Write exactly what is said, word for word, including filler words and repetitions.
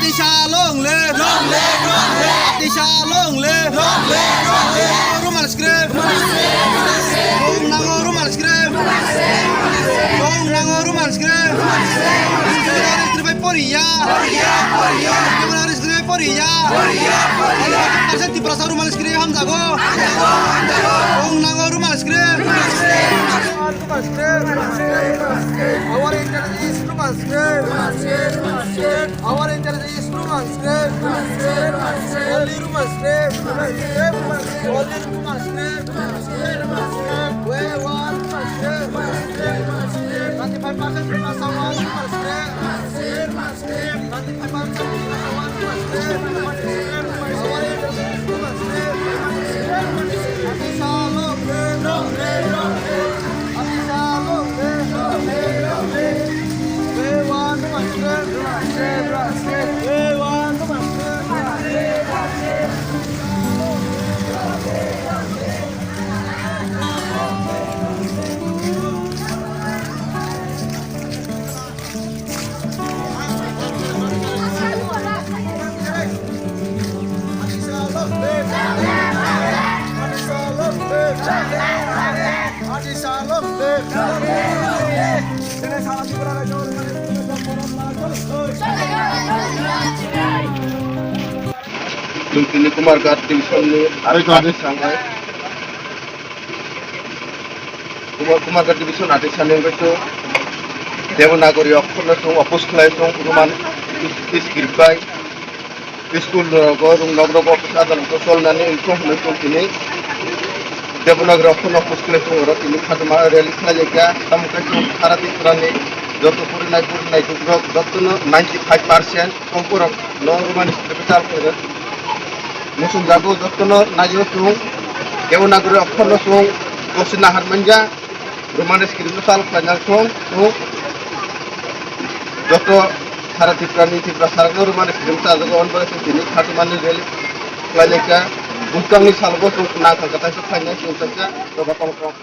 Atisa long live! Long live! Long live! Atisa long live! Long live! Long live! Roman script! Chwng nango Roman script! Chwng nango Roman script! Devanagari script bai poriya! Devanagari script bai poriya! Tiprasa Roman script hamjago! Chwng nango Roman script! Roman script! Our interest is Roman script! Our interest is Roman script. Only Roman script. Only Roman script. We want Roman script. Ninety-five percent people want Roman script. Ninety-five percent people want Roman script. Our interest is Roman script. Atisa long live. Long live, long live. Chwng tini Kumarghat division ni Kumarghat division Atisani wngkha chwng Devanagari okhorno chwng oppose khlai chwng Roman script bai school rogo rung nok rogo office adalat o cholnani wngkha hwnwi chwng tini Devanagari okhorno oppose khlai chwng oro tini khajama rally khlai laikha. Tamo khe chwng sara Tripura ni joto purinai purinai rok jotono ninety five percent Tongkurok no Roman script chal khaijak. Muchungjago jotono naio chwng Devanagari okhorno chwng kosi nahar manja Roman script no chal khaijak chwng chwng joto sara Tripura ni Tripura sarokno Roman script chajago. Onbo chwng tini khajamani rally khlailai kha. Bwskangni salobo chwng nangkha kwtal khe phainai chwng kha joba kong kong.